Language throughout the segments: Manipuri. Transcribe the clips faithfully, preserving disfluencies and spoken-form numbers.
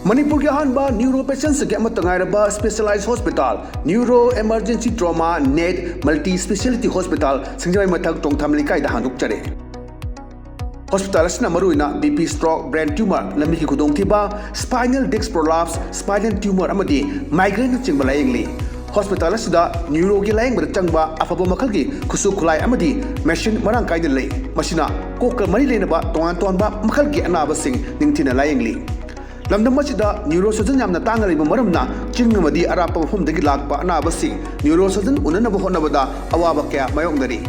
ꯃꯅꯤꯄꯨꯔꯒꯤ ꯑꯍꯥꯟꯕ ꯅ꯭ꯌꯨꯔꯣ ꯄꯦꯁꯦꯟꯁꯤꯡꯒꯤ ꯑꯃꯠꯇ ꯉꯥꯏꯔꯕ specialise hospital, neuro emergency trauma net multi speciality hospital, ꯁꯤꯡꯖꯃꯩ ꯃꯊꯛ ꯇꯣꯡꯊꯥꯝ ꯂꯩꯀꯥꯏꯗ ꯍꯥꯡꯗꯣꯛꯆꯔꯦ꯫ ꯍꯣꯁꯄꯤꯇꯥꯜ ꯑꯁꯤꯅ ꯃꯔꯨꯑꯣꯏꯅ B P stroke, brain tumour, ꯂꯝꯕꯤꯒꯤ ꯈꯨꯗꯣꯡꯊꯤꯕ, spinal disc prolapse, spinal tumour ꯑꯃꯗꯤ ꯃꯥꯏꯒ꯭ꯔꯦꯟꯅꯆꯤꯡꯕ ꯂꯥꯌꯦꯡꯂꯤ꯫ ꯍꯣꯁꯄꯤꯇꯥꯜ ꯑꯁꯤꯗ ꯅ꯭ꯌꯨꯔꯣꯒꯤ ꯂꯥꯌꯦꯡꯕꯗ ꯆꯪꯕ ꯑꯐꯕ ꯃꯈꯜꯒꯤ ꯈꯨꯠꯁꯨ ꯈꯨꯠꯂꯥꯏ ꯑꯃꯗꯤ ꯃꯦꯁꯤꯟ ꯃꯔꯥꯡ ꯀꯥꯏꯅ ꯂꯩ꯫ ꯃꯁꯤꯅ ꯀꯣꯛꯀ ꯃꯔꯤ ꯂꯩꯅꯕ ꯇꯣꯉꯥꯟ ꯇꯣꯉꯥꯟꯕ ꯃꯈꯜꯒꯤ ꯑꯅꯥꯕꯁꯤꯡ ꯅꯤꯡꯊꯤꯅ ꯂꯥꯌꯦꯡꯂꯤ꯫ ꯂꯝꯗꯝ ꯑꯁꯤꯗ ꯅ꯭ꯌꯨꯔꯣ ꯁꯔꯖꯟ ꯌꯥꯝꯅ ꯇꯥꯡꯅ ꯂꯩꯕ ꯃꯔꯝꯅ ꯆꯤꯡ ꯑꯃꯗꯤ ꯑꯔꯥꯞꯄ ꯃꯐꯝꯗꯒꯤ ꯂꯥꯛꯄ ꯑꯅꯥꯕꯁꯤꯡ ꯅ꯭ꯌꯨꯔꯣ ꯁꯔꯖꯟ ꯎꯅꯅꯕ ꯍꯣꯠꯅꯕꯗ ꯑꯋꯥꯕ ꯀꯌꯥ ꯃꯥꯌꯣꯛꯅꯔꯤ꯫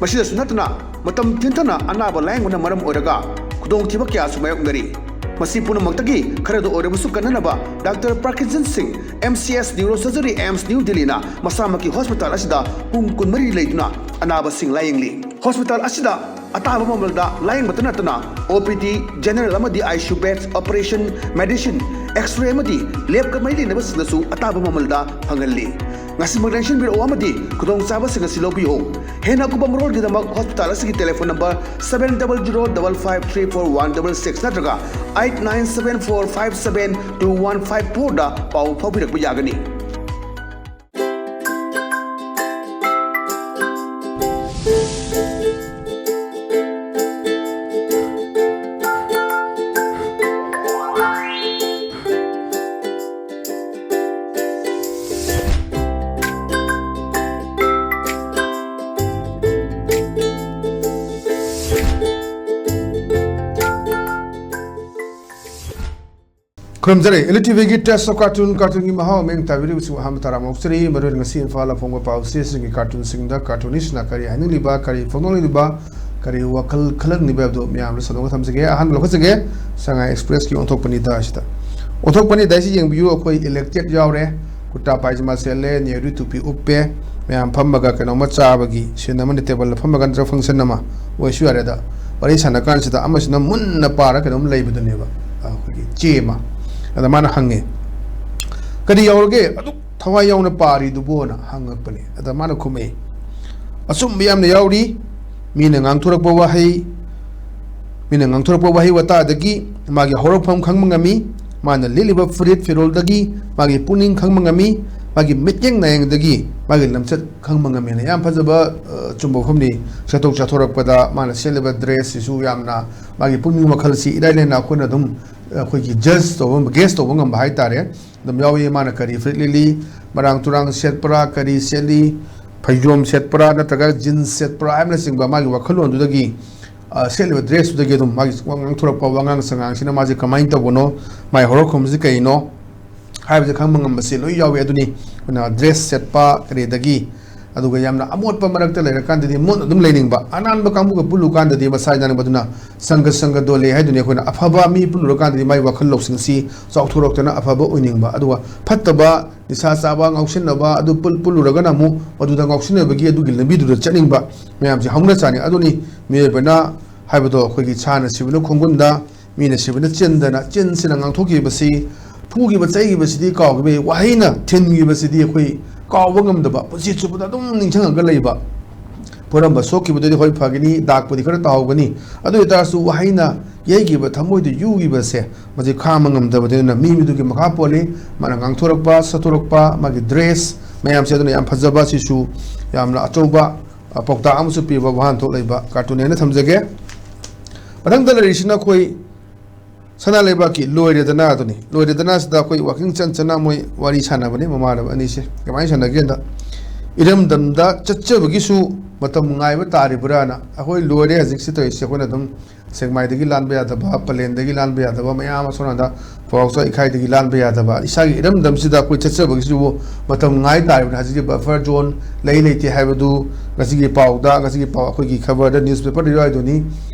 ꯃꯁꯤꯗꯁꯨ ꯅꯠꯇꯅ ꯃꯇꯝ ꯊꯤꯟꯊꯅ ꯑꯅꯥꯕ ꯂꯥꯌꯦꯡꯕꯅ ꯃꯔꯝ ꯑꯣꯏꯔꯒ ꯈꯨꯗꯣꯡꯊꯤꯕ ꯀꯌꯥꯁꯨ ꯃꯥꯌꯣꯛꯅꯔꯤ꯫ ꯃꯁꯤ ꯄꯨꯝꯅꯃꯛꯇꯒꯤ ꯈꯔꯗ ꯑꯣꯏꯔꯕꯁꯨ ꯀꯟꯅꯅꯕ doctor ꯄ꯭ꯔꯀꯤꯟꯖꯟ Singh, M C S neuro surgery, AIIMS new ꯗꯤꯜꯂꯤꯅ ꯃꯁꯥꯃꯛꯀꯤ ꯍꯣꯁꯄꯤꯇꯥꯜ ꯑꯁꯤꯗ ꯄꯨꯡ ꯀꯨꯟꯃꯔꯤ ꯂꯩꯗꯨꯅ ꯑꯅꯥꯕꯁꯤꯡ ꯂꯥꯌꯦꯡꯂꯤ꯫ ꯍꯣꯁꯄꯤꯇꯥꯜ ꯑꯁꯤꯗ ꯑꯇꯥꯕ ꯃꯃꯜꯗ ꯂꯥꯌꯦꯡꯕꯇ ꯅꯠꯇꯅ ꯑꯣ ꯄꯤ ꯗꯤ, ꯖꯦꯅꯔꯦꯜ ꯑꯃꯗꯤ I C U beds, operation, medicine, x-ray ꯑꯃꯗꯤ ꯂꯦꯕꯀ ꯃꯔꯤ ꯂꯩꯅꯕꯁꯤꯡꯗꯁꯨ ꯑꯇꯥꯕ ꯃꯃꯜꯗ ꯐꯪꯍꯜꯂꯤ꯫ ꯉꯁꯤꯃꯛ ꯂꯦꯡꯁꯤꯟꯕꯤꯔꯛꯎ ꯑꯃꯗꯤ ꯈꯨꯗꯣꯡꯆꯥꯕꯁꯤꯡ ꯑꯁꯤ ꯂꯧꯕꯤꯌꯨ꯫ ꯍꯦꯟꯅ ꯑꯀꯨꯞꯄ ꯃꯔꯣꯜꯒꯤꯗꯃꯛ ꯍꯣꯁꯄꯤꯇꯥꯜ ꯑꯁꯤꯒꯤ telephone number seven double zero double five three four one double six ꯅꯠꯇ꯭ꯔꯒ eight nine seven four five seven two one five four ꯗ ꯄꯥꯎ ꯐꯥꯎꯕꯤꯔꯛꯄ ꯌꯥꯒꯅꯤ꯫ ꯈꯨꯔꯨꯝꯖꯔꯤ꯫ ꯑꯦꯜ ꯏ ꯇꯤ ꯚꯤꯒꯤ Taste of Cartoon, ꯀꯥꯔꯇꯨꯟꯒꯤ ꯃꯍꯥꯎ ꯑꯃ ꯇꯥꯕꯤꯔꯤꯕꯁꯤꯡ ꯑꯍꯥꯟꯕ ꯇꯔꯥꯝꯅ ꯑꯣꯛꯆꯔꯤ꯫ ꯃꯔꯨꯑꯣꯏꯅ ꯉꯁꯤ ꯏꯝꯐꯥꯜꯗ ꯐꯣꯡꯕ ꯄꯥꯎ ꯆꯦꯁꯤꯡꯒꯤ ꯀꯥꯔꯇꯨꯟꯁꯤꯡꯗ ꯀꯥꯔꯇꯨꯅꯤꯁ꯭ꯠꯅ ꯀꯔꯤ ꯍꯥꯏꯅꯤꯡꯂꯤꯕ, ꯀꯔꯤ ꯐꯣꯡꯗꯣꯛꯅꯤꯡꯂꯤꯕ, ꯀꯔꯤ ꯋꯥꯈꯜ ꯈꯜꯍꯟꯅꯤꯡꯂꯤꯕ ꯍꯥꯏꯕꯗꯨ ꯃꯌꯥꯝꯗ ꯁꯟꯗꯣꯛꯅ ꯊꯝꯖꯒꯦ꯫ ꯑꯍꯥꯟꯕ ꯂꯧꯈꯠꯆꯒꯦ, ꯁꯉꯥꯏ ꯑꯦꯛꯁꯄ꯭ꯔꯦꯁꯀꯤ ꯑꯣꯟꯊꯣꯛꯄꯅꯤꯗ ꯑꯁꯤꯗ꯫ ꯑꯣꯟꯊꯣꯛꯄꯅꯤꯗ ꯑꯁꯤ ꯌꯦꯡꯕꯤꯌꯨ, ꯑꯩꯈꯣꯏ ꯏꯂꯦꯛꯇꯦꯠ ꯌꯥꯎꯔꯦ, ꯀꯨꯔꯇꯥ ꯄꯥꯏꯖꯃꯥ ꯁꯦꯠꯂꯦ, ꯅꯦꯍꯔꯨ ꯇꯨꯄꯤ ꯎꯞꯄꯦ, ꯃꯌꯥꯝ ꯐꯝꯃꯒ ꯀꯩꯅꯣꯝꯃ ꯆꯥꯕꯒꯤ ꯁꯤꯟ ꯑꯃꯅꯤ, ꯇꯦꯕꯜꯗ ꯐꯝꯃꯒ ꯅꯠꯇ꯭ꯔꯒ ꯐꯪꯁꯟ ꯑꯃ ꯑꯣꯏꯁꯨ ꯌꯥꯔꯦꯗ꯫ ꯋꯥꯔꯤ ꯁꯥꯟꯅ ꯀꯥꯟꯁꯤꯗ ꯑꯃꯁꯤꯅ ꯃꯨꯟꯅ ꯄꯥꯔ ꯀꯩꯅꯣꯝ ꯂꯩꯕꯗꯨꯅꯦꯕ, ꯑꯩꯈꯣꯏꯒꯤ ꯆꯦ ꯑꯃ꯫ ꯑꯗ ꯃꯥꯅ ꯍꯪꯉꯦ, "ꯀꯔꯤ ꯌꯥꯎꯔꯒꯦ ꯑꯗꯨꯛ ꯊꯋꯥꯏ ꯌꯥꯎꯅ ꯄꯥꯔꯤꯗꯨꯕꯣꯅ?" ꯍꯪꯉꯛꯄꯅꯦ꯫ ꯑꯗ ꯃꯥꯅ ꯈꯨꯝꯃꯛꯑꯦ, "ꯑꯆꯨꯝꯕ ꯌꯥꯝꯅ ꯌꯥꯎꯔꯤ꯫ ꯃꯤꯅ ꯉꯥꯡꯊꯣꯔꯛꯄ ꯋꯥꯍꯩ, ꯃꯤꯅ ꯉꯥꯡꯊꯣꯔꯛꯄ ꯋꯥꯍꯩ ꯋꯥꯇꯥꯗꯒꯤ ꯃꯥꯒꯤ ꯍꯧꯔꯛꯐꯝ ꯈꯪꯕ ꯉꯝꯃꯤ꯫ ꯃꯥꯅ ꯂꯤꯠꯂꯤꯕ ꯐꯨꯔꯤꯠ ꯐꯤꯔꯣꯜꯗꯒꯤ ꯃꯥꯒꯤ ꯄꯨꯛꯅꯤꯡ ꯈꯪꯕ ꯉꯝꯃꯤ, ꯃꯥꯒꯤ ꯃꯤꯠꯌꯦꯡ ꯅꯥꯌꯦꯡꯗꯒꯤ ꯃꯥꯒꯤ ꯂꯝꯆꯠ ꯈꯪꯕ ꯉꯝꯃꯦꯅ꯫ ꯌꯥꯝ ꯐꯖꯕ, ꯑ, ꯑꯆꯨꯝꯕ ꯋꯥꯐꯝꯅꯤ꯫ ꯆꯠꯊꯣꯛ ꯆꯠꯊꯣꯔꯛꯄꯗ ꯃꯥꯅ ꯁꯦꯠꯂꯤꯕ dress ꯁꯤꯁꯨ ꯌꯥꯝꯅ ꯃꯥꯒꯤ ꯄꯨꯛꯅꯤꯡ ꯋꯥꯈꯜꯁꯤ ꯏꯔꯥꯏ ꯂꯥꯏꯅ ꯑꯩꯈꯣꯏꯅ ꯑꯗꯨꯝ, ꯑ, ꯑꯩꯈꯣꯏꯒꯤ judge ꯇꯧꯕ, guess ꯇꯧꯕ ꯉꯝꯕ ꯍꯥꯏꯇꯥꯔꯦ꯫ ꯑꯗꯨꯝ ꯌꯥꯎꯏ꯫ ꯃꯥꯅ ꯀꯔꯤ ꯐꯨꯔꯤꯠ ꯂꯤꯠꯂꯤ, ꯃꯔꯥꯡ ꯇꯨꯔꯥꯡ ꯁꯦꯠꯄ꯭ꯔꯥ, ꯀꯔꯤ ꯁꯦꯠꯂꯤ, ꯐꯩꯖꯣꯝ ꯁꯦꯠꯄ꯭ꯔꯥ ꯅꯠꯇ꯭ꯔꯒ jeans ꯁꯦꯠꯄ꯭ꯔꯥ ꯍꯥꯏꯕꯅꯆꯤꯡꯕ ꯃꯥꯒꯤ ꯋꯥꯈꯜꯂꯣꯟꯗꯨꯗꯒꯤ, ꯑ, ꯁꯦꯠꯂꯤꯕ dress ꯇꯨꯗꯒꯤ ꯑꯗꯨꯝ ꯃꯥꯒꯤ ꯋꯥ ꯉꯥꯡꯊꯣꯔꯛꯄ ꯋꯥꯉꯥꯡ ꯁꯉꯥꯡꯁꯤꯅ ꯃꯥꯁꯦ ꯀꯃꯥꯏꯅ ꯇꯧꯕꯅꯣ, ꯃꯥꯒꯤ ꯍꯧꯔꯛꯐꯝꯁꯤ ꯀꯩꯅꯣ ꯍꯥꯏꯕꯁꯦ ꯈꯪꯕ ꯉꯝꯕꯁꯦ ꯂꯣꯏ ꯌꯥꯎꯏ꯫ ꯑꯗꯨꯅꯤ ꯑꯩꯈꯣꯏꯅ dress ꯁꯦꯠꯄ ꯀꯔꯤꯗꯒꯤ, ꯑꯗꯨꯒ ꯌꯥꯝꯅ ꯑꯃꯣꯠꯄ ꯃꯔꯛꯇ ꯂꯩꯔꯀꯥꯟꯗꯗꯤ ꯃꯣꯠꯅ ꯑꯗꯨꯝ ꯂꯩꯅꯤꯡꯕ, ꯑꯅꯥꯟꯕ ꯀꯥꯡꯕꯨꯒ ꯄꯨꯜꯂꯨ ꯀꯥꯟꯗꯗꯤ ꯃꯁꯥ ꯌꯥꯅꯤꯡꯕ꯫ ꯑꯗꯨꯅ ꯁꯪꯒ ꯁꯪꯒ ꯗꯣꯂꯦ ꯍꯥꯏꯗꯨꯅꯤ꯫ ꯑꯩꯈꯣꯏꯅ ꯑꯐꯕ ꯃꯤ ꯄꯨꯜꯂꯨꯔꯀꯥꯟꯗꯗꯤ ꯃꯥꯏ ꯋꯥꯈꯜ ꯂꯧꯁꯤꯡꯁꯤ ꯆꯥꯎꯊꯣꯔꯛꯇꯅ ꯑꯐꯕ ꯑꯣꯏꯅꯤꯡꯕ, ꯑꯗꯨꯒ ꯐꯠꯇꯕ ꯅꯤꯁꯥ ꯆꯥꯕ, ꯉꯥꯎꯁꯤꯟꯅꯕ ꯑꯗꯨ ꯄꯨꯜ-, ꯄꯨꯜꯂꯨꯔꯒꯅ ꯑꯃꯨꯛ ꯃꯗꯨꯗ ꯉꯥꯎꯁꯤꯟꯅꯕꯒꯤ ꯑꯗꯨꯒꯤ ꯂꯝꯕꯤꯗꯨꯗ ꯆꯠꯅꯤꯡꯕ ꯃꯌꯥꯝꯁꯦ ꯍꯧꯅ ꯆꯥꯅꯤ꯫ ꯑꯗꯨꯅꯤ ꯃꯤꯑꯣꯏꯕꯅ ꯍꯥꯏꯕꯗꯣ, ꯑꯩꯈꯣꯏꯒꯤ ꯁꯥꯅ ꯁꯤꯕꯅ ꯈꯣꯡꯒꯨꯟꯗ, ꯃꯤꯅ ꯁꯤꯕꯅ ꯆꯤꯟꯗꯅ, ꯆꯤꯟꯁꯤꯅ ꯉꯥꯡꯊꯣꯛꯈꯤꯕꯁꯤ, ꯐꯨꯈꯤꯕ ꯆꯩꯈꯤꯕꯁꯤꯗꯤ ꯀꯥꯎꯈꯤꯕ ꯌꯥꯏ, ꯋꯥꯍꯩꯅ ꯊꯤꯟꯈꯤꯕꯁꯤꯗꯤ ꯑꯩꯈꯣꯏ ꯀꯥꯎꯕ ꯉꯝꯗꯕ, ꯄꯨꯟꯁꯤ ꯆꯨꯞꯄꯗ ꯑꯗꯨꯝ ꯅꯤꯡꯁꯤꯡꯉꯒ ꯂꯩꯕ꯫ ꯄꯣꯔꯝꯕ ꯁꯣꯛꯈꯤꯕꯗꯨꯗꯤ ꯍꯣꯏ ꯐꯒꯅꯤ, ꯗꯥꯛꯄꯨꯗꯤ ꯈꯔ ꯇꯥꯍꯧꯒꯅꯤ, ꯑꯗꯨ ꯑꯣꯏꯇꯥꯔꯁꯨ ꯋꯥꯍꯩꯅ ꯌꯩꯈꯤꯕ, ꯊꯃꯣꯏꯗ ꯌꯨꯈꯤꯕꯁꯦ ꯃꯁꯤ ꯈꯥꯡꯕ ꯉꯝꯗꯕꯅꯤꯅ ꯃꯤ ꯃꯤꯗꯨꯒꯤ ꯃꯈꯥ ꯄꯣꯜꯂꯤ꯫ ꯃꯥꯅ ꯉꯥꯡꯊꯣꯔꯛꯄ, ꯁꯛꯊꯣꯔꯛꯄ, ꯃꯥꯒꯤ dress ꯃꯌꯥꯝꯁꯦ ꯑꯗꯨꯅ ꯌꯥꯝ ꯐꯖꯕ, ꯁꯤꯁꯨ ꯌꯥꯝꯅ ꯑꯆꯧꯕ, ꯑ, ꯄꯥꯎꯇꯥꯛ ꯑꯃꯁꯨ ꯄꯤꯕ ꯋꯥꯍꯟꯊꯣꯛ ꯂꯩꯕ cartoon ꯍꯥꯏꯅ ꯊꯝꯖꯒꯦ꯫ ꯃꯊꯪꯗ ꯂꯩꯔꯤꯁꯤꯅ ꯑꯩꯈꯣꯏ ꯁꯅꯥ ꯂꯩꯕꯥꯛꯀꯤ ꯂꯣꯏꯔꯦꯗꯅ ꯑꯗꯨꯅꯤ꯫ ꯂꯣꯏꯔꯦꯗꯅ ꯁꯤꯗ ꯑꯩꯈꯣꯏ ꯋꯥꯀꯤꯡ ꯆꯠ ꯆꯠꯅ ꯃꯣꯏ ꯋꯥꯔꯤ ꯁꯥꯟꯅꯕꯅꯤ ꯃꯃꯥꯟꯅꯕ ꯑꯅꯤꯁꯦ꯫ ꯀꯃꯥꯏꯅ ꯁꯥꯟꯅꯒꯦꯗ, ꯏꯔꯝꯗꯝꯗ ꯆꯠꯆꯕꯒꯤꯁꯨ ꯃꯇꯝ ꯉꯥꯏꯕ ꯇꯥꯔꯤꯕ꯭ꯔꯥꯅ꯫ ꯑꯩꯈꯣꯏ ꯂꯣꯏꯔꯦ ꯍꯧꯖꯤꯛꯁꯤ ꯇꯧꯔꯤꯁꯦ, ꯑꯩꯈꯣꯏꯅ ꯑꯗꯨꯝ ꯁꯦꯛꯃꯥꯏꯗꯒꯤ ꯂꯥꯟꯕ ꯌꯥꯗꯕ, ꯄꯂꯦꯟꯗꯒꯤ ꯂꯥꯟꯕ ꯌꯥꯗꯕ ꯃꯌꯥꯝ ꯑꯃ ꯁꯣꯝ ꯅꯥꯀꯟꯗ ꯄꯥꯎꯔꯥꯛꯆ ꯏꯈꯥꯏꯗꯒꯤ ꯂꯥꯟꯕ ꯌꯥꯗꯕ꯫ ꯏꯁꯥꯒꯤ ꯏꯔꯝꯗꯝꯁꯤꯗ ꯑꯩꯈꯣꯏ ꯆꯠꯆꯕꯒꯤꯁꯤꯕꯨ ꯃꯇꯝ ꯉꯥꯏ ꯇꯥꯔꯤꯕꯅꯤ꯫ ꯍꯧꯖꯤꯛꯀꯤ buffer zone ꯂꯩ ꯂꯩꯇꯦ ꯍꯥꯏꯕꯗꯨ ꯉꯁꯤꯒꯤ ꯄꯥꯎꯗ, ꯉꯁꯤꯒꯤ ꯄꯥꯎ ꯑꯩꯈꯣꯏꯒꯤ ꯈꯕꯔꯗ, newspaperꯗ ꯌꯥꯎꯔꯤꯗꯨꯅꯤ꯫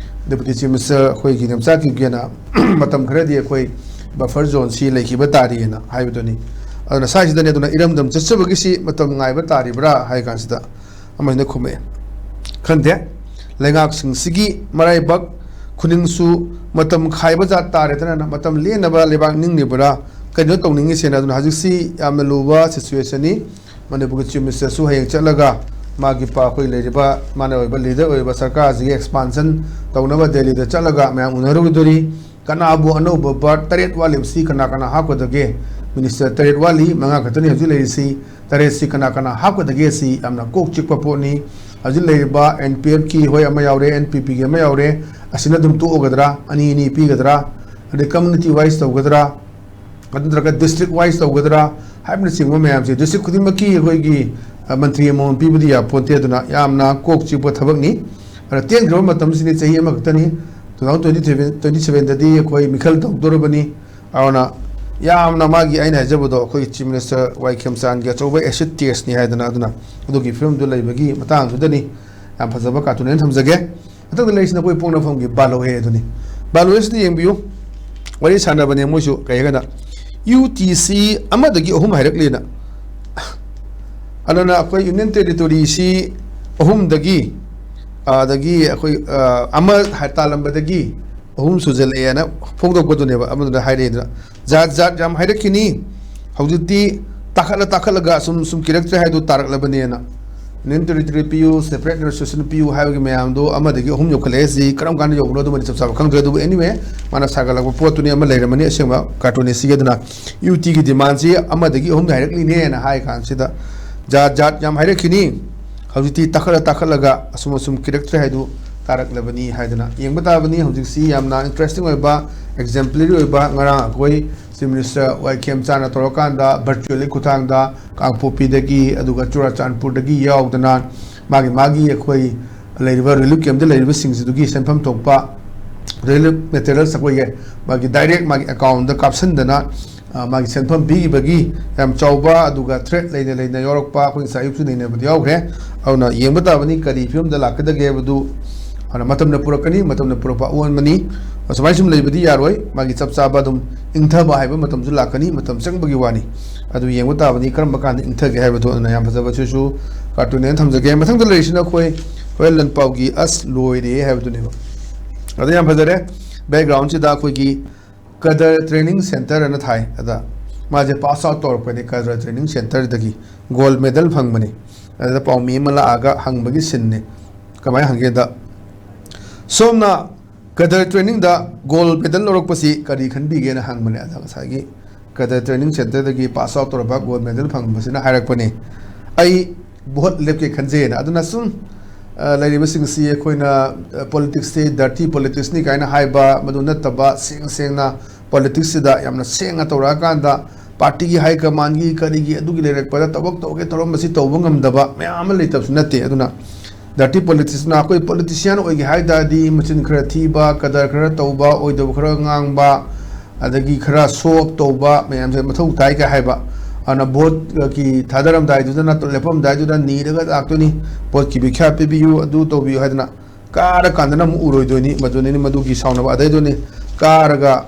Deputy Chief Minister ꯑꯩꯈꯣꯏꯒꯤ ꯅꯝꯆꯥ ꯀꯤꯞꯒꯦꯅ ꯃꯇꯝ ꯈꯔꯗꯤ ꯑꯩꯈꯣꯏ buffer zoneꯁꯤ ꯂꯩꯈꯤꯕ ꯇꯥꯔꯤꯑꯅ ꯍꯥꯏꯕꯗꯨꯅꯤ꯫ ꯑꯗꯨꯅ ꯁ꯭ꯋꯥꯏꯁꯤꯗꯅꯦ, ꯑꯗꯨꯅ ꯏꯔꯝꯗꯝ ꯆꯠꯆꯕꯒꯤꯁꯤ ꯃꯇꯝ ꯉꯥꯏꯕ ꯇꯥꯔꯤꯕ꯭ꯔꯥ ꯍꯥꯏ ꯀꯥꯟꯁꯤꯗ ꯑꯃꯁꯤꯅ ꯈꯨꯝꯃꯛꯑꯦ, ꯈꯪꯗꯦ꯫ ꯂꯩꯉꯥꯛꯁꯤꯡꯁꯤꯒꯤ ꯃꯔꯥꯏꯕꯛ ꯈꯨꯅꯤꯡꯁꯨ ꯃꯇꯝ ꯈꯥꯏꯕ ꯖꯥꯠ ꯇꯥꯔꯦꯗꯅ, ꯃꯇꯝ ꯂꯦꯟꯅꯕ ꯂꯩꯕꯥꯛ ꯅꯤꯡꯂꯤꯕ꯭ꯔꯥ, ꯀꯩꯅꯣ ꯇꯧꯅꯤꯡꯉꯤꯁꯦꯅ꯫ ꯑꯗꯨꯅ ꯍꯧꯖꯤꯛꯁꯤ ꯌꯥꯝꯅ ꯂꯨꯕ situationꯅꯤ꯫ ꯃꯅꯤꯄꯨꯔꯒꯤ Chief Ministerꯁꯨ ꯍꯌꯦꯡ ꯆꯠꯂꯒ ꯃꯥꯒꯤ ꯄ-, ꯑꯩꯈꯣꯏ ꯂꯩꯔꯤꯕ ꯃꯥꯅ ꯑꯣꯏꯕ leader ꯑꯣꯏꯔꯤꯕ ꯁꯔꯀꯥꯔꯁꯤꯒꯤ expansion ꯇꯧꯅꯕ ꯗꯦꯜꯂꯤꯗ ꯆꯠꯂꯒ ꯃꯌꯥꯝ ꯎꯅꯔꯨꯗꯣꯔꯤ꯫ ꯀꯅꯥꯕꯨ ꯑꯅꯧꯕ ꯕꯥꯔꯠ ꯇꯔꯦꯠ ꯋꯥꯠꯂꯤꯕꯁꯤ ꯀꯅꯥ ꯀꯅꯥ ꯍꯥꯞꯀꯗꯒꯦ? ꯃꯤꯅꯤꯁꯇꯔ ꯇꯔꯦꯠ ꯋꯥꯠꯂꯤ, ꯃꯉꯥ ꯈꯛꯇꯅꯤ ꯍꯧꯖꯤꯛ ꯂꯩꯔꯤꯁꯤ꯫ ꯇꯔꯦꯠꯁꯤ ꯀꯅꯥ ꯀꯅꯥ ꯍꯥꯞꯀꯗꯒꯦ? ꯁꯤ ꯌꯥꯝꯅ ꯀꯣꯛ ꯆꯤꯛꯄ ꯄꯣꯠꯅꯤ꯫ ꯍꯧꯖꯤꯛ ꯂꯩꯔꯤꯕ ꯑꯦꯟ ꯄꯤ ꯑꯦꯐꯀꯤ ꯍꯣꯏ ꯑꯃ ꯌꯥꯎꯔꯦ, ꯑꯦꯟ ꯄꯤ ꯄꯤꯒꯤ ꯑꯃ ꯌꯥꯎꯔꯦ, ꯑꯁꯤꯅ ꯑꯗꯨꯝ ꯇꯣꯛꯑꯒꯗ꯭ꯔꯥ? ꯑꯅꯤ ꯑꯅꯤ ꯄꯤꯒꯗ꯭ꯔꯥ? ꯑꯗꯩ ꯀꯝꯃ꯭ꯌꯨꯅꯤꯇꯤ ꯋꯥꯏꯁ ꯇꯧꯒꯗ꯭ꯔꯥ? ꯑꯗꯨ ꯅꯠꯇ꯭ꯔꯒ ꯗꯤꯁꯇ꯭ꯔꯤꯛ ꯋꯥꯏꯁ ꯇꯧꯒꯗ꯭ꯔꯥ? ꯍꯥꯏꯕꯅꯆꯤꯡꯕ ꯃꯌꯥꯝꯁꯦ ꯗꯤꯁꯇ꯭ꯔꯤꯛ ꯈꯨꯗꯤꯡꯃꯛꯀꯤ ꯑꯩꯈꯣꯏꯒꯤ, ꯑ, ꯃꯟꯇ꯭ꯔꯤ ꯑꯃꯃꯝ ꯄꯤꯕꯗꯤ ꯌꯥꯄꯣꯟꯇꯦ꯫ ꯑꯗꯨꯅ ꯌꯥꯝꯅ ꯀꯣꯛ ꯆꯤꯛꯄ ꯊꯕꯛꯅꯤ꯫ ꯑꯗꯨꯅ ꯇꯦꯟꯈ꯭ꯔꯕ ꯃꯇꯝꯁꯤꯗꯤ ꯆꯍꯤ ꯑꯃꯈꯛꯇꯅꯤ꯫ Two thousand twenty seven, twenty sevenꯗꯗꯤ ꯑꯩꯈꯣꯏ ꯃꯤꯈꯜ ꯇꯧꯗꯣꯔꯕꯅꯤ꯫ ꯑꯗꯨꯅ ꯌꯥꯝꯅ ꯃꯥꯒꯤ, ꯑꯩꯅ ꯍꯥꯏꯖꯕꯗꯣ, ꯑꯩꯈꯣꯏꯒꯤ ꯆꯤꯐ ꯃꯤꯅꯤꯁꯇꯔ ꯋꯥꯏ ꯈꯦꯝꯆꯥꯟꯒꯤ ꯑꯆꯧꯕ ꯑꯦꯁꯤꯗ ꯇꯦꯁꯅꯤ ꯍꯥꯏꯗꯅ, ꯑꯗꯨꯅ ꯑꯗꯨꯒꯤ ꯐꯤꯕꯝꯗꯨ ꯂꯩꯕꯒꯤ ꯃꯇꯥꯡꯗꯨꯗꯅꯤ꯫ ꯌꯥꯝ ꯐꯖꯕ ꯀꯥꯔꯇꯨꯟ ꯑꯩꯅ ꯊꯝꯖꯒꯦ꯫ ꯃꯊꯪꯗ ꯂꯩꯔꯤꯁꯤꯅ ꯑꯩꯈꯣꯏ ꯄꯣꯛꯅꯐꯝꯒꯤ ꯕꯥꯂꯣꯍꯦ ꯑꯗꯨꯅꯤ꯫ ꯕꯥꯂꯣꯍꯦꯁꯤꯗ ꯌꯦꯡꯕꯤꯌꯨ꯫ ꯋꯥꯔꯤ ꯁꯥꯟꯅꯕꯅꯦ ꯃꯣꯏꯁꯨ, ꯀꯩ ꯍꯥꯏꯒꯅ, ꯌꯨ ꯇꯤ ꯁꯤ ꯑꯃꯗꯒꯤ ꯑꯍꯨꯝ ꯍꯥꯏꯔꯛꯂꯦꯅ꯫ ꯑꯗꯨꯅ ꯑꯩꯈꯣꯏ ꯌꯨꯅꯤꯌꯟ ꯇꯦꯔꯤꯇꯣꯔꯤꯁꯤ ꯑꯍꯨꯝꯗꯒꯤ, ꯑꯗꯒꯤ ꯑꯩꯈꯣꯏ, ꯑ, ꯑꯃ ꯍꯥꯏ-, ꯇꯥꯜꯂꯝꯕꯗꯒꯤ ꯑꯍꯨꯝ ꯁꯨꯖꯜꯂꯛꯑꯦꯅ ꯐꯣꯡꯗꯣꯛꯄꯗꯨꯅꯦꯕ꯫ ꯑꯃꯗꯨꯅ ꯍꯥꯏꯔꯛꯏꯗꯨꯅ, "ꯖꯥꯠ ꯖꯥꯠ ꯌꯥꯝ ꯍꯥꯏꯔꯛꯈꯤꯅꯤ, ꯍꯧꯖꯤꯛꯇꯤ ꯇꯥꯈꯠꯂ ꯇꯥꯈꯠꯂꯒ ꯁꯨꯝ ꯁꯨꯝ ꯀꯤꯔꯛꯇ꯭ꯔꯦ ꯍꯥꯏꯗꯨ ꯇꯥꯔꯛꯂꯕꯅꯦꯅ꯫ ꯌꯨꯅꯤꯌꯟ ꯇꯦꯔꯤꯇꯣꯔꯤ ꯄꯤꯌꯨ, ꯁꯦꯄꯔꯦꯠ ꯑꯦꯗꯃꯤꯅꯤꯁꯇ꯭ꯔꯦꯁꯟ ꯄꯤꯌꯨ ꯍꯥꯏꯕꯒꯤ ꯃꯌꯥꯝꯗꯣ ꯑꯃꯗꯒꯤ ꯑꯍꯨꯝ ꯌꯧꯈꯠꯂꯛꯑꯦ꯫ ꯁꯤ ꯀꯔꯝ ꯀꯥꯟꯗ ꯌꯧꯕꯅꯣ ꯑꯗꯨꯃꯗꯤ ꯆꯞ ꯆꯥꯕ ꯈꯪꯗ꯭ꯔꯦ, ꯑꯗꯨꯕꯨ anyway, ꯃꯥꯅ ꯁꯥꯒꯠꯂꯛꯄ ꯄꯣꯠꯇꯨꯅꯤ ꯑꯃ ꯂꯩꯔꯝꯃꯅꯤ꯫ ꯑꯁꯦꯡꯕ ꯀꯥꯔꯇꯨꯟꯅꯤ ꯁꯤꯒꯤ꯫ ꯑꯗꯨꯅ ꯌꯨ ꯇꯤꯒꯤ ꯗꯤꯃꯥꯟꯁꯤ ꯑꯃꯗꯒꯤ ꯑꯍꯨꯝ ꯍꯥꯏꯔꯛꯂꯤꯅꯦꯅ ꯍꯥꯏ ꯀꯥꯟꯁꯤꯗ, ꯖꯥꯠ ꯖꯥꯠ ꯌꯥꯝ ꯍꯥꯏꯔꯛꯈꯤꯅꯤ, ꯍꯧꯖꯤꯛꯇꯤ ꯇꯥꯈꯠꯂ ꯇꯥꯈꯠꯂꯒ ꯑꯁꯨꯝ ꯑꯁꯨꯝ ꯀꯤꯔꯛꯇ꯭ꯔꯦ ꯍꯥꯏꯗꯨ ꯇꯥꯔꯛꯂꯕꯅꯤ" ꯍꯥꯏꯗꯅ ꯌꯦꯡꯕ ꯇꯥꯕꯅꯤ꯫ ꯍꯧꯖꯤꯛꯁꯤ ꯌꯥꯝꯅ ꯏꯟꯇꯔꯦꯁꯇꯤꯡ ꯑꯣꯏꯕ, ꯑꯦꯛꯖꯦꯝꯄ꯭ꯂꯔꯤ ꯑꯣꯏꯕ, ꯉꯔꯥꯡ ꯑꯩꯈꯣꯏ ꯆꯤꯐ ꯃꯤꯅꯤꯁꯇꯔ ꯋꯥꯏ ꯈꯦꯝꯆꯥꯟꯅ ꯇꯧꯔꯀꯥꯟꯗ ꯚꯔꯆꯨꯋꯦꯜꯒꯤ ꯈꯨꯠꯊꯥꯡꯗ ꯀꯥꯡꯄꯣꯛꯄꯤꯗꯒꯤ, ꯑꯗꯨꯒ ꯆꯨꯔꯥꯆꯥꯟꯄꯨꯔꯗꯒꯤ ꯌꯥꯎꯗꯅ ꯃꯥꯒꯤ ꯃꯥꯒꯤ ꯑꯩꯈꯣꯏ ꯂꯩꯔꯤꯕ ꯔꯤꯂꯤꯐ ꯀꯦꯝꯞꯇ ꯂꯩꯔꯤꯕꯁꯤꯡꯁꯤꯗꯨꯒꯤ ꯁꯦꯟꯐꯝ ꯊꯣꯛꯄ ꯔꯤꯂꯤꯐ ꯃꯦꯇꯔꯤꯌꯦꯜꯁ ꯑꯩꯈꯣꯏꯒꯤ ꯃꯥꯒꯤ ꯗꯥꯏꯔꯦꯛ ꯃꯥꯒꯤ ꯑꯦꯀꯥꯎꯟꯗ ꯀꯥꯞꯁꯤꯟꯗꯅ, ꯑ, ꯃꯥꯒꯤ ꯁꯦꯟꯐꯝ ꯄꯤꯈꯤꯕꯒꯤ ꯌꯥꯝ ꯆꯥꯎꯕ, ꯑꯗꯨꯒ ꯊ꯭ꯔꯦꯠ ꯂꯩꯅ ꯂꯩꯅ ꯌꯥꯎꯔꯛꯄ, ꯑꯩꯈꯣꯏ ꯉꯁꯥꯏ ꯑꯌꯨꯛꯁꯨ ꯅꯩꯅꯕꯗ ꯌꯥꯎꯈ꯭ꯔꯦ꯫ ꯑꯗꯨꯅ ꯌꯦꯡꯕ ꯇꯥꯕꯅꯤ ꯀꯔꯤ ꯐꯤꯕꯝꯗ ꯂꯥꯛꯀꯗꯒꯦ ꯍꯥꯏꯕꯗꯨ꯫ ꯑꯗꯨꯅ ꯃꯇꯝꯅ ꯄꯨꯔꯛꯀꯅꯤ, ꯃꯇꯝꯅ ꯄꯨꯔꯛꯄ ꯑꯑꯣꯟꯕꯅꯤ꯫ ꯑꯁꯨꯃꯥꯏꯅ ꯁꯨꯝ ꯂꯩꯕꯗꯤ ꯌꯥꯔꯣꯏ, ꯃꯥꯒꯤ ꯆꯞ ꯆꯥꯕ ꯑꯗꯨꯝ ꯏꯪꯊꯕ ꯍꯥꯏꯕ ꯃꯇꯝꯁꯨ ꯂꯥꯛꯀꯅꯤ, ꯃꯇꯝ ꯆꯪꯕꯒꯤ ꯋꯥꯅꯤ꯫ ꯑꯗꯨ ꯌꯦꯡꯕ ꯇꯥꯕꯅꯤ ꯀꯔꯝꯕ ꯀꯥꯟꯗ ꯏꯪꯊꯒꯦ ꯍꯥꯏꯕꯗꯣ꯫ ꯑꯗꯨꯅ ꯌꯥꯝ ꯐꯖꯕ ꯁꯤꯁꯨ ꯀꯥꯔꯇꯨꯟ ꯑꯣꯏꯅ ꯊꯝꯖꯒꯦ꯫ ꯃꯊꯪꯗ ꯂꯩꯔꯤꯁꯤꯅ ꯑꯩꯈꯣꯏ ꯍꯣꯔꯦꯟ ꯂꯟꯄꯥꯎꯒꯤ "ꯑꯁ ꯂꯣꯏꯔꯦ" ꯍꯥꯏꯕꯗꯨꯅꯦꯕ꯫ ꯑꯗꯨ ꯌꯥꯝ ꯐꯖꯔꯦ꯫ ꯕꯦꯛꯒ꯭ꯔꯥꯎꯟꯁꯤꯗ ꯑꯩꯈꯣꯏꯒꯤ ꯀꯗꯔ ꯇ꯭ꯔꯦꯅꯤꯡ ꯁꯦꯟꯇꯔ ꯑꯅ ꯊꯥꯏ꯫ ꯑꯗ ꯃꯥꯁꯦ ꯄꯥꯁ ꯑꯥꯎꯠ ꯇꯧꯔꯛꯄꯅꯦ ꯀꯗꯔ ꯇ꯭ꯔꯦꯅꯤꯡ ꯁꯦꯟꯇꯔꯗꯒꯤ, ꯒꯣꯜ ꯃꯦꯗꯜ ꯐꯪꯕꯅꯦ꯫ ꯑꯗꯨꯗ ꯄꯥꯎꯃꯤ ꯑꯃ ꯂꯥꯛꯑꯒ ꯍꯪꯕꯒꯤ ꯁꯤꯟꯅꯦ꯫ ꯀꯃꯥꯏꯅ ꯍꯪꯒꯦꯗ, "ꯁꯣꯝꯅ ꯀꯗꯔ ꯇ꯭ꯔꯦꯅꯤꯡꯗ ꯒꯣꯜ ꯃꯦꯗꯜ ꯂꯧꯔꯛꯄꯁꯤ ꯀꯔꯤ ꯈꯟꯕꯤꯒꯦꯅ ꯍꯪꯕꯅꯦ꯫ ꯑꯗ ꯉꯁꯥꯏꯒꯤ ꯀꯗꯔ ꯇ꯭ꯔꯦꯅꯤꯡ ꯁꯦꯟꯇꯔꯗꯒꯤ ꯄꯥꯁ ꯑꯥꯎꯠ ꯇꯧꯔꯕ ꯒꯣꯜ ꯃꯦꯗꯜ ꯐꯪꯕꯁꯤꯅ ꯍꯥꯏꯔꯛꯄꯅꯦ, "ꯑꯩ ꯚꯣꯠ ꯂꯦꯞꯀꯦ ꯈꯟꯖꯩꯅ"꯫ ꯑꯗꯨꯅ ꯁꯨꯝ, ꯑ, ꯂꯩꯔꯤꯕꯁꯤꯡꯁꯤ ꯑꯩꯈꯣꯏꯅ, ꯑ, ꯄꯣꯂꯤꯇꯤꯛꯁꯁꯤ ꯗꯔꯇꯤ ꯄꯣꯂꯤꯇꯤꯛꯁꯅꯤ ꯀꯥꯏꯅ ꯍꯥꯏꯕ, ꯃꯗꯨ ꯅꯠꯇꯕ ꯁꯦꯡ ꯁꯦꯡꯅ ꯄꯣꯂꯤꯇꯤꯛꯁꯁꯤꯗ ꯌꯥꯝꯅ ꯁꯦꯡꯅ ꯇꯧꯔꯛꯑꯀꯥꯟꯗ ꯄꯥꯔꯇꯤꯒꯤ ꯍꯥꯏ ꯀꯃꯥꯟꯒꯤ ꯀꯔꯤꯒꯤ ꯑꯗꯨꯒꯤ ꯂꯩꯔꯛꯄꯗ ꯊꯕꯛ ꯇꯧꯒꯦ ꯇꯧꯔꯝꯕꯁꯤ ꯇꯧꯕ ꯉꯝꯗꯕ ꯃꯌꯥꯝ ꯑꯃ ꯂꯩꯇꯕꯁꯨ ꯅꯠꯇꯦ꯫ ꯑꯗꯨꯅ ꯗꯔꯇꯤ ꯄꯣꯂꯤꯇꯤꯛꯁꯅ ꯑꯩꯈꯣꯏ ꯄꯣꯂꯤꯇꯤꯁꯤꯌꯥꯟ ꯑꯣꯏꯒꯦ ꯍꯥꯏ ꯇꯥꯔꯗꯤ ꯃꯆꯤꯟ ꯈꯔ ꯊꯤꯕ, ꯀꯗꯔ ꯈꯔ ꯇꯧꯕ, ꯑꯣꯏꯗꯕ ꯈꯔ ꯉꯥꯡꯕ, ꯑꯗꯒꯤ ꯈꯔ ꯁꯣ ꯑꯣꯐ ꯇꯧꯕ ꯃꯌꯥꯝꯁꯦ ꯃꯊꯧ ꯇꯥꯏ ꯀꯥꯏ ꯍꯥꯏꯕ꯫ ꯑꯗꯨꯅ ꯚꯣꯠꯀꯤ ꯊꯥꯗꯔꯝꯗꯥꯏꯗꯨꯗ ꯅꯠꯇ꯭ꯔ ꯂꯦꯞꯄꯝꯗꯥꯏꯗꯨꯗ ꯅꯤꯔꯒ ꯂꯥꯛꯇꯣꯏꯅꯤ, "ꯚꯣꯠꯀꯤ ꯚꯤꯈ꯭ꯌꯥ ꯄꯤꯕꯤꯌꯨ, ꯑꯗꯨ ꯇꯧꯕꯤꯌꯨ" ꯍꯥꯏꯗꯅ꯫ ꯀꯥꯔꯀꯥꯟꯗꯅ ꯑꯃꯨꯛ ꯎꯔꯣꯏꯗꯣꯏꯅꯤ꯫ ꯃꯗꯨꯅꯤꯅꯤ ꯃꯗꯨꯒꯤ ꯁꯥꯎꯅꯕ꯫ ꯑꯗꯩꯗꯨꯅꯤ ꯀꯥꯔꯒ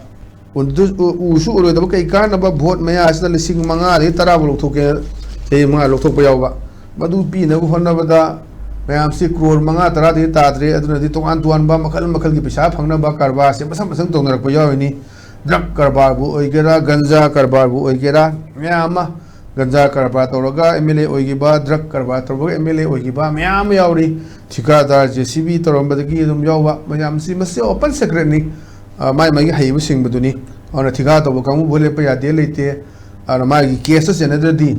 ꯎꯗꯨ-, ꯎ-, ꯎꯁꯨ ꯎꯔꯣꯏꯗꯕ ꯀꯩ ꯀꯥꯟꯅꯕ? ꯚꯣꯠ ꯃꯌꯥ ꯑꯁꯤꯗ ꯂꯤꯁꯤꯡ ꯃꯉꯥꯗꯒꯤ ꯇꯔꯥꯐꯥꯎ ꯂꯧꯊꯣꯛꯀꯦ, ꯆꯍꯤ ꯃꯉꯥ ꯂꯧꯊꯣꯛꯄ ꯌꯥꯎꯕ꯫ ꯃꯗꯨ ꯄꯤꯅꯕ ꯍꯣꯠꯅꯕꯗ ꯃꯌꯥꯝꯁꯤ ꯀ꯭ꯔꯣꯔ ꯃꯉꯥ ꯇꯔꯥꯗꯒꯤ ꯇꯥꯗ꯭ꯔꯦ꯫ ꯑꯗꯨꯅꯗꯤ ꯇꯣꯉꯥꯟ ꯇꯣꯉꯥꯟꯕ ꯃꯈꯜ ꯃꯈꯜꯒꯤ ꯄꯩꯁꯥ ꯐꯪꯅꯕ ꯀꯔꯕꯥꯔꯁꯦ ꯃꯁꯪ ꯃꯁꯪ ꯇꯧꯅꯔꯛꯄ ꯌꯥꯎꯔꯤꯅꯤ꯫ ꯗ꯭ꯔꯒ ꯀꯔꯕꯥꯔꯕꯨ ꯑꯣꯏꯒꯦꯔꯥ, ꯒꯟꯖꯥ ꯀꯔꯕꯥꯔꯕꯨ ꯑꯣꯏꯒꯦꯔꯥ, ꯃꯌꯥꯝ ꯑꯃ ꯒꯟꯖꯥ ꯀꯔꯕꯥꯔ ꯇꯧꯔꯒ ꯑꯦꯝ ꯑꯦꯜ ꯑꯦ ꯑꯣꯏꯈꯤꯕ, ꯗ꯭ꯔꯒ ꯀꯔꯕꯥꯔ ꯇꯧꯔꯒ ꯑꯦꯝ ꯑꯦꯜ ꯑꯦ ꯑꯣꯏꯈꯤꯕ ꯃꯌꯥꯝ ꯑꯃ ꯌꯥꯎꯔꯤ꯫ ꯊꯤꯀꯥꯗꯥꯔ ꯖꯦ ꯁꯤ ꯕꯤ ꯇꯧꯔꯝꯕꯗꯒꯤ ꯑꯗꯨꯝ ꯌꯥꯎꯕ ꯃꯌꯥꯝꯁꯤ, ꯃꯁꯤ ꯑꯣꯄꯟ ꯁꯦꯀ꯭ꯔꯦꯠꯅꯤ꯫ ꯑ, ꯃꯥꯏ ꯃꯥꯏꯒꯤ ꯍꯩꯕꯁꯤꯡꯕꯗꯨꯅꯤ꯫ ꯑꯗꯨꯅ ꯊꯤꯀꯥ ꯇꯧꯕ ꯀꯥꯡꯕꯨ ꯚꯣꯠ ꯂꯦꯞꯄ ꯌꯥꯗꯦ ꯂꯩꯇꯦ꯫ ꯑꯗꯨꯅ ꯃꯥꯒꯤ ꯀꯦꯁꯇ ꯆꯦꯟꯅꯗ꯭ꯔꯗꯤ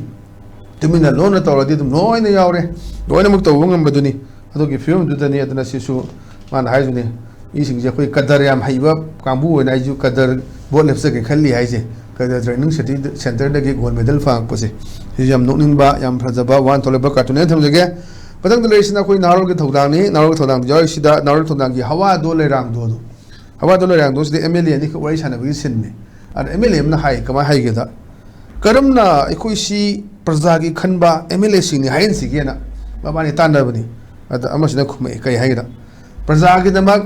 ꯇꯨꯃꯤꯟꯅ ꯂꯣꯟꯅ ꯇꯧꯔꯗꯤ ꯑꯗꯨꯝ ꯂꯣꯏꯅ ꯌꯥꯎꯔꯦ, ꯂꯣꯏꯅꯃꯛ ꯇꯧꯕ ꯉꯝꯕꯗꯨꯅꯤ꯫ ꯑꯗꯨꯒꯤ ꯐꯤꯕꯝꯗꯨꯗꯅꯤ꯫ ꯑꯗꯨꯅ ꯁꯤꯁꯨ ꯃꯥꯅ ꯍꯥꯏꯗꯨꯅꯤ, ꯃꯤꯁꯤꯡꯁꯦ ꯑꯩꯈꯣꯏ ꯀꯗꯔ ꯌꯥꯝ ꯍꯩꯕ ꯀꯥꯡꯕꯨ ꯑꯣꯏꯅ ꯑꯩꯁꯨ ꯀꯗꯔ ꯚꯣꯠ ꯂꯦꯞꯆꯒꯦ ꯈꯜꯂꯤ ꯍꯥꯏꯁꯦ, ꯀꯗꯔ ꯇ꯭ꯔꯦꯅꯤꯡ ꯁꯦꯟꯇꯔꯗꯒꯤ ꯒꯣꯜ ꯃꯦꯗꯜ ꯐꯪꯉꯛꯄꯁꯦ꯫ ꯁꯤꯁꯨ ꯌꯥꯝ ꯅꯣꯛꯅꯤꯡꯕ, ꯌꯥꯝ ꯐꯖꯕ ꯋꯥꯟ ꯊꯣꯛꯂꯛꯄ ꯀꯥꯔꯇꯨꯟ ꯑꯃ ꯊꯝꯖꯒꯦ꯫ ꯃꯊꯪꯗ ꯂꯩꯔꯤꯁꯤꯅ ꯑꯩꯈꯣꯏ ꯅꯍꯥꯔꯣꯜꯒꯤ ꯊꯧꯗꯥꯡꯅꯤ꯫ ꯅꯍꯥꯔꯣꯜꯒꯤ ꯊꯧꯗꯥꯡꯗ ꯌꯥꯎꯔꯤꯁꯤꯗ ꯅꯍꯥꯔꯣꯜꯒꯤ ꯊꯧꯗꯥꯡꯒꯤ ꯍꯋꯥꯗꯣ ꯂꯩꯔꯥꯡꯗꯣ ꯑꯗꯨ꯫ ꯍꯋꯥꯗꯣ ꯂꯩꯔꯥꯡꯗꯣ ꯁꯤꯗ ꯑꯦꯝ ꯑꯦꯜ ꯑꯦ ꯑꯅꯤꯈꯛ ꯋꯥꯔꯤ ꯁꯥꯟꯅꯕꯒꯤ ꯁꯤꯟꯅꯤ꯫ ꯑꯗ ꯑꯦꯝ ꯑꯦꯜ ꯑꯦ ꯑꯃꯅ ꯍꯥꯏ, ꯀꯃꯥꯏꯅ ꯍꯥꯏꯒꯦꯗ, "ꯀꯔꯝꯅ ꯑꯩꯈꯣꯏꯁꯤ ꯄ꯭ꯔꯖꯥꯒꯤ ꯈꯟꯕ ꯑꯦꯝ ꯑꯦꯜ ꯑꯦꯁꯤꯡꯅꯤ ꯍꯥꯏꯍꯟꯁꯤꯒꯦꯅ?" ꯃꯕꯥꯅꯤ ꯇꯥꯟꯅꯕꯅꯤ꯫ ꯑꯗ ꯑꯃꯁꯤꯅ ꯈꯨꯝꯃꯛꯑꯦ, ꯀꯩ ꯍꯥꯏꯒꯦꯗ, "ꯄ꯭ꯔꯖꯥꯒꯤꯗꯃꯛ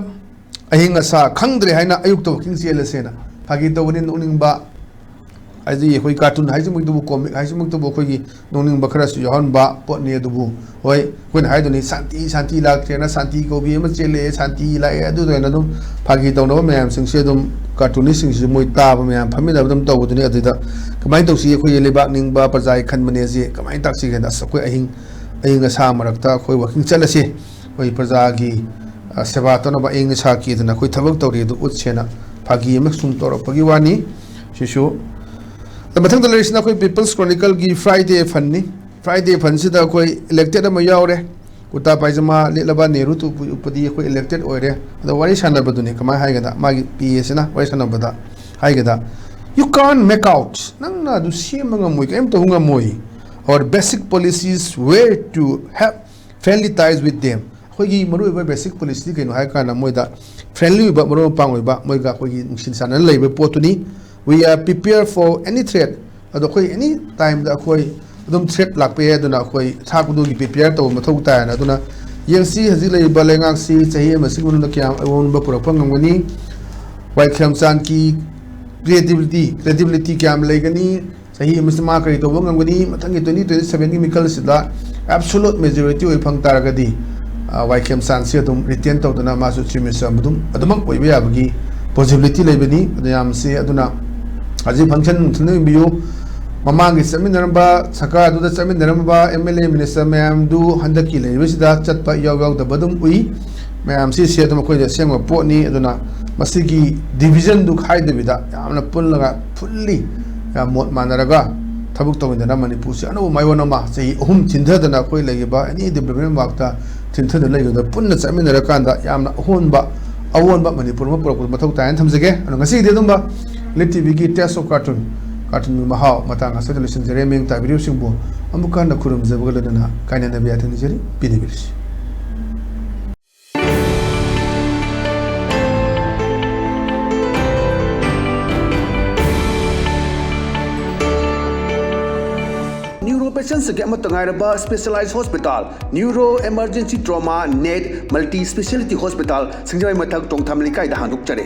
ꯑꯍꯤꯡ ꯑꯁꯥ ꯈꯪꯗ꯭ꯔꯦ ꯍꯥꯏꯅ ꯑꯌꯨꯛꯇ ꯋꯥꯀꯤꯡ ꯆꯦꯜꯂꯁꯦꯅ"꯫ ꯐꯥꯒꯤ ꯇꯧꯕꯅꯤ, ꯅꯣꯛꯅꯤꯡꯕ꯫ ꯍꯥꯏꯗꯤ ꯑꯩꯈꯣꯏ ꯀꯥꯔꯇꯨꯟ ꯍꯥꯏꯁꯤꯃꯛꯇꯕꯨ, ꯀꯣꯃꯤꯛ ꯍꯥꯏꯁꯤꯃꯛꯇꯕꯨ ꯑꯩꯈꯣꯏꯒꯤ ꯅꯣꯛꯅꯤꯡꯕ ꯈꯔꯁꯨ ꯌꯥꯎꯍꯟꯕ ꯄꯣꯠꯅꯤ꯫ ꯑꯗꯨꯕꯨ ꯍꯣꯏ, ꯑꯩꯈꯣꯏꯅ ꯍꯥꯏꯗꯨꯅꯤ, "ꯁꯥꯟꯇꯤ, ꯁꯥꯟꯇꯤ ꯂꯥꯛꯇ꯭ꯔꯦꯅ ꯁꯥꯟꯇꯤ ꯀꯧꯕꯤ ꯑꯃ ꯆꯦꯜꯂꯛꯑꯦ, ꯁꯥꯟꯇꯤ ꯂꯥꯛꯑꯦ", ꯑꯗꯨꯗ ꯑꯣꯏꯅ ꯑꯗꯨꯝ ꯐꯥꯒꯤ ꯇꯧꯅꯕ ꯃꯌꯥꯝꯁꯤꯡꯁꯦ ꯑꯗꯨꯝ ꯀꯥꯔꯇꯨꯅꯤꯁꯁꯤꯡꯁꯤꯁꯨ ꯃꯣꯏ ꯇꯥꯕ ꯃꯌꯥꯝ ꯐꯝꯃꯤꯟꯅꯕ ꯑꯗꯨꯝ ꯇꯧꯕꯗꯨꯅꯤ꯫ ꯑꯗꯨꯗ ꯀꯃꯥꯏꯅ ꯇꯧꯁꯤ, ꯑꯩꯈꯣꯏꯒꯤ ꯂꯩꯕꯥꯛ ꯅꯤꯡꯕ ꯄ꯭ꯔꯖꯥꯒꯤ ꯈꯟꯕꯅꯦ ꯁꯤ ꯀꯃꯥꯏꯅ ꯇꯥꯛꯁꯤꯒꯦꯅ, ꯑꯁ, ꯑꯩꯈꯣꯏ ꯑꯍꯤꯡ, ꯑꯌꯤꯡ ꯑꯁꯥ ꯃꯔꯛꯇ ꯑꯩꯈꯣꯏ ꯋꯥꯀꯤꯡ ꯆꯠꯂꯁꯤ, ꯑꯩꯈꯣꯏ ꯄ꯭ꯔꯖꯥꯒꯤ, ꯁꯦꯕꯥ ꯇꯧꯅꯕ ꯑꯏꯪ ꯑꯁꯥ ꯀꯤꯗꯅ ꯑꯩꯈꯣꯏ ꯊꯕꯛ ꯇꯧꯔꯤ ꯑꯗꯨ ꯎꯠꯁꯦꯅ ꯐꯥꯒꯤ ꯑꯃ ꯁꯨꯝ ꯇꯧꯔꯛꯄꯒꯤ ꯋꯥꯅꯤ꯫ ꯁꯤꯁꯨ ꯑꯗ ꯃꯊꯪꯗ ꯂꯩꯔꯤꯁꯤꯅ ꯑꯩꯈꯣꯏ People's Chronicleꯒꯤ Friday Funꯅꯤ꯫ Friday Funꯁꯤꯗ ꯑꯩꯈꯣꯏ elected ꯑꯃ ꯌꯥꯎꯔꯦ꯫ ꯀꯨꯔꯇꯥ ꯄꯥꯏꯖꯃꯥ ꯂꯤꯠꯂꯕ ꯅꯦꯍꯔꯨ ꯇꯨꯄꯤ ꯎꯞꯄꯗꯤ ꯑꯩꯈꯣꯏ elected ꯑꯣꯏꯔꯦ꯫ ꯑꯗꯣ ꯋꯥꯔꯤ ꯁꯥꯟꯅꯕꯗꯨꯅꯤ ꯀꯃꯥꯏꯅ ꯍꯥꯏꯒꯗ, ꯃꯥꯒꯤ PAꯁꯤꯅ ꯋꯥꯔꯤ ꯁꯥꯟꯅꯕꯗ ꯍꯥꯏꯒꯗ, "You can't make out, ꯅꯪꯅ ꯑꯗꯨ ꯁꯦꯝꯕ ꯉꯝꯃꯣꯏ, ꯀꯔꯤꯝ ꯇꯧꯕ ꯉꯝꯃꯣꯏ꯫ Our basic policies were to have friendly ties with them." ꯑꯩꯈꯣꯏꯒꯤ ꯃꯔꯨꯑꯣꯏꯕ basic policyꯗꯤ ꯀꯩꯅꯣ ꯍꯥꯏꯔ ꯀꯥꯟꯗ ꯃꯣꯏꯗ friendly ꯑꯣꯏꯕ, ꯃꯔꯨꯞ ꯃꯄꯥꯡ ꯑꯣꯏꯕ, ꯃꯣꯏꯒ ꯑꯩꯈꯣꯏꯒꯤ ꯅꯨꯡꯁꯤ ꯆꯥꯟꯅꯅ ꯂꯩꯕ ꯄꯣꯠꯇꯨꯅꯤ꯫ "We are prepared for any threat." ꯑꯗꯣ ꯑꯩꯈꯣꯏ any timeꯗ ꯑꯩꯈꯣꯏ ꯑꯗꯨꯝ threat ꯂꯥꯛꯄ ꯌꯥꯏ, ꯑꯗꯨꯅ ꯑꯩꯈꯣꯏ ꯊꯥꯛꯄꯗꯨꯒꯤ prepare ꯇꯧꯕ ꯃꯊꯧ ꯇꯥꯏꯅ꯫ ꯑꯗꯨꯅ ꯌꯦꯡꯁꯤ ꯍꯧꯖꯤꯛ ꯂꯩꯔꯤꯕ ꯂꯩꯉꯥꯛꯁꯤ ꯆꯍꯤ ꯑꯃꯁꯤꯒꯤ ꯃꯅꯨꯡꯗ ꯀꯌꯥꯝ ꯑꯑꯣꯟꯕ ꯄꯨꯔꯛꯄ ꯉꯝꯒꯅꯤ꯫ ꯋꯥꯏ ꯈꯦꯝꯆꯥꯟꯒꯤ credibility, credibility ꯀꯌꯥꯝ ꯂꯩꯒꯅꯤ? ꯆꯍꯤ ꯑꯃꯁꯤ ꯃꯥ ꯀꯔꯤ ꯇꯧꯕ ꯉꯝꯒꯅꯤ? ꯃꯊꯪꯒꯤ twenty twenty sevenꯒꯤ ꯃꯤꯈꯜꯁꯤꯗ absolute majority ꯑꯣꯏ ꯐꯪ ꯇꯥꯔꯒꯗꯤ, ꯑ, ꯋꯥꯏ ꯈꯦꯝꯆꯥꯟꯁꯤ ꯑꯗꯨꯝ retain ꯇꯧꯗꯨꯅ ꯃꯥꯁꯨ Chief Minister ꯑꯗꯨꯝ, ꯑꯗꯨꯃꯛ ꯑꯣꯏꯕ ꯌꯥꯕꯒꯤ possibility ꯂꯩꯕꯅꯤ꯫ ꯑꯗꯨ ꯃꯌꯥꯝꯁꯤ ꯑꯗꯨꯅ ꯍꯧꯖꯤꯛ function ꯅꯨꯡꯊꯤꯜꯗ ꯌꯦꯡꯕꯤꯌꯨ꯫ ꯃꯃꯥꯡꯒꯤ ꯆꯠꯃꯤꯟꯅꯔꯝꯕ, ꯁꯔꯀꯥꯔ ꯑꯗꯨꯗ ꯆꯠꯃꯤꯟꯅꯔꯝꯕ MLA minister ꯃꯌꯥꯝꯗꯨ ꯍꯟꯗꯛꯀꯤ ꯂꯩꯔꯤꯕꯁꯤꯗ ꯆꯠꯄ ꯏꯌꯥꯎ ꯌꯥꯎꯗꯕ ꯑꯗꯨꯝ ꯎꯏ꯫ ꯃꯌꯥꯝꯁꯤ ꯁꯤ ꯑꯗꯨꯝ ꯑꯩꯈꯣꯏꯗ ꯑꯁꯦꯡꯕ ꯄꯣꯠꯅꯤ꯫ ꯑꯗꯨꯅ ꯃꯁꯤꯒꯤ divisionꯗꯨ ꯈꯥꯏꯗꯕꯤꯗ ꯌꯥꯝꯅ ꯄꯨꯜꯂꯒ fully ꯌꯥꯝ ꯃꯣꯠ ꯃꯥꯟꯅꯔꯒ ꯊꯕꯛ ꯇꯧꯃꯤꯟꯅꯅ ꯃꯅꯤꯄꯨꯔꯁꯤ ꯑꯅꯧꯕ ꯃꯥꯏꯑꯣꯟ ꯑꯃ ꯆꯍꯤ ꯑꯍꯨꯝ ꯊꯤꯟꯊꯗꯅ ꯑꯩꯈꯣꯏ ꯂꯩꯔꯤꯕ any development workꯇ ꯊꯤꯟꯊꯗꯨꯅ ꯂꯩꯕꯗ ꯄꯨꯟꯅ ꯆꯠꯃꯤꯟꯅꯔꯀꯥꯟꯗ ꯌꯥꯝꯅ ꯑꯍꯣꯟꯕ, ꯑꯑꯣꯟꯕ ꯃꯅꯤꯄꯨꯔ ꯑꯃ ꯄꯨꯔꯛꯄꯗ ꯃꯊꯧ ꯇꯥꯏꯅ ꯊꯝꯖꯒꯦ꯫ ꯑꯗꯣ ꯉꯁꯤꯒꯤꯗꯤ ꯑꯗꯨꯝꯕ Elite TVꯒꯤ Taste of Cartoon, cartoonꯒꯤ ꯃꯍꯥꯎ ꯃꯇꯥꯡ ꯑꯁꯤꯗ ꯂꯣꯏꯁꯤꯟꯖꯔꯦ꯫ ꯃꯤꯡ ꯇꯥꯕꯤꯔꯤꯕꯁꯤꯡꯕꯨ ꯑꯃꯨꯛ ꯍꯟꯅ ꯈꯨꯔꯨꯝꯖꯕꯒ ꯂꯣꯏꯅꯅ ꯀꯥꯏꯅꯅꯕ ꯌꯥꯊꯪ ꯅꯤꯖꯔꯤ꯫ ꯄꯤꯅꯕꯤꯔꯁꯤ꯫ Neuro patientsꯒꯤ ꯑꯃꯠꯇ ꯉꯥꯏꯔꯕ specialized hospital, Neuro Emergency Trauma Net Multi Speciality Hospital, ꯁꯤꯡꯖꯃꯩ ꯃꯊꯛ ꯇꯣꯡꯊꯥꯝ ꯂꯩꯀꯥꯏꯗ ꯍꯥꯡꯗꯣꯛꯆꯔꯦ꯫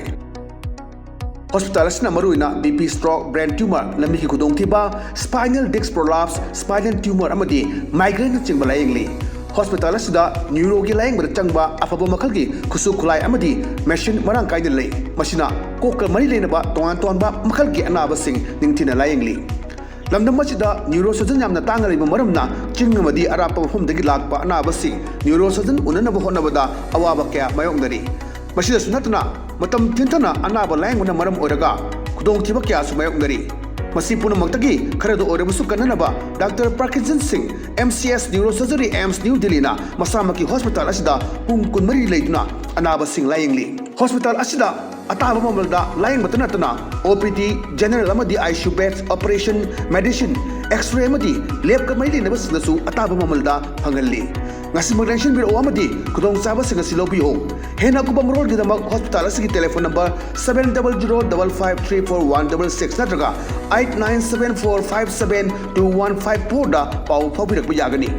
Hospital ꯑꯁꯤꯅ ꯃꯔꯨꯑꯣꯏꯅ BP stroke, brain tumor, ꯂꯝꯕꯤꯒꯤ ꯈꯨꯗꯣꯡꯊꯤꯕ, spinal disc prolapse, spinal tumor ꯑꯃꯗꯤ migraineꯅꯆꯤꯡꯕ ꯂꯥꯌꯦꯡꯂꯤ꯫ Hospital ꯑꯁꯤꯗ neuroꯒꯤ ꯂꯥꯌꯦꯡꯕꯗ ꯆꯪꯕ ꯑꯐꯕ ꯃꯈꯜꯒꯤ ꯈꯨꯠꯁꯨ ꯈꯨꯠꯂꯥꯏ ꯑꯃꯗꯤ machine ꯃꯔꯥꯡ ꯀꯥꯏꯅ ꯂꯩ꯫ ꯃꯁꯤꯅ ꯀꯣꯛꯀ ꯃꯔꯤ ꯂꯩꯅꯕ ꯇꯣꯉꯥꯟ ꯇꯣꯉꯥꯟꯕ ꯃꯈꯜꯒꯤ ꯑꯅꯥꯕꯁꯤꯡ ꯅꯤꯡꯊꯤꯅ ꯂꯥꯌꯦꯡꯂꯤ꯫ ꯂꯝꯗꯝ ꯑꯁꯤꯗ neurosurgeon ꯌꯥꯝꯅ ꯇꯥꯡꯅ ꯂꯩꯕ ꯃꯔꯝꯅ ꯆꯤꯡ ꯑꯃꯗꯤ ꯑꯔꯥꯞꯄ ꯃꯐꯝꯗꯒꯤ ꯂꯥꯛꯄ ꯑꯅꯥꯕꯁꯤꯡ neurosurgeon ꯎꯅꯅꯕ ꯍꯣꯠꯅꯕꯗ ꯑꯋꯥꯕ ꯀꯌꯥ ꯃꯥꯌꯣꯛꯅꯔꯤ꯫ ꯃꯁꯤꯗꯁꯨ ꯅꯠꯇꯅ, ꯃꯇꯝ ꯊꯦꯡꯊꯅ ꯑꯅꯥꯕ ꯂꯥꯌꯦꯡꯕꯅ ꯃꯔꯝ ꯑꯣꯏꯔꯒ ꯈꯨꯗꯣꯡꯊꯤꯕ ꯀꯌꯥꯁꯨ ꯃꯥꯌꯣꯛꯅꯔꯤ꯫ ꯃꯁꯤ ꯄꯨꯝꯅꯃꯛꯇꯒꯤ ꯈꯔꯗ ꯑꯣꯏꯔꯕꯁꯨ ꯀꯟꯅꯅꯕ ꯗꯥꯛꯇꯔ ꯄ꯭ꯔꯀꯤꯟꯖꯟ ꯁꯤꯡ, M C S Neurosurgery, AIIMS New Delhi ꯅ ꯃꯁꯥꯃꯛꯀꯤ ꯍꯣꯁꯄꯤꯇꯥꯜ ꯑꯁꯤꯗ ꯄꯨꯡ ꯀꯨꯟꯃꯔꯤ ꯂꯩꯗꯨꯅ ꯑꯅꯥꯕꯁꯤꯡ ꯂꯥꯌꯦꯡꯂꯤ꯫ ꯍꯣꯁꯄꯤꯇꯥꯜ ꯑꯁꯤꯗ ꯑꯇꯥꯕ ꯃꯃꯜꯗ ꯂꯥꯌꯦꯡꯕꯇ ꯅꯠꯇꯅ O P D, general ꯑꯃꯗꯤ I C U beds, operation, medicine, X-ray ꯑꯃꯗꯤ lab ꯀ ꯃꯔꯤ ꯂꯩꯅꯕꯁꯤꯡꯗꯁꯨ ꯑꯇꯥꯕ ꯃꯃꯜꯗ ꯐꯪꯍꯜꯂꯤ꯫ ꯉꯁꯤꯃꯛ ꯂꯦꯡꯁꯤꯟꯕꯤꯔꯛꯎ ꯑꯃꯗꯤ ꯈꯨꯗꯣꯡꯆꯥꯕꯁꯤꯡ ꯑꯁꯤ ꯂꯧꯕꯤꯌꯨ꯫ ꯍꯦꯟꯅ ꯑꯀꯨꯞꯄ ꯃꯔꯣꯜꯒꯤꯗꯃꯛ ꯍꯣꯁꯄꯤꯇꯥꯜ ꯑꯁꯤꯒꯤ telephone number seven double zero double five three four one double six ꯅꯠꯇ꯭ꯔꯒ eight nine seven four five seven two one five four ꯗ ꯄꯥꯎ ꯐꯥꯎꯕꯤꯔꯛꯄ ꯌꯥꯒꯅꯤ꯫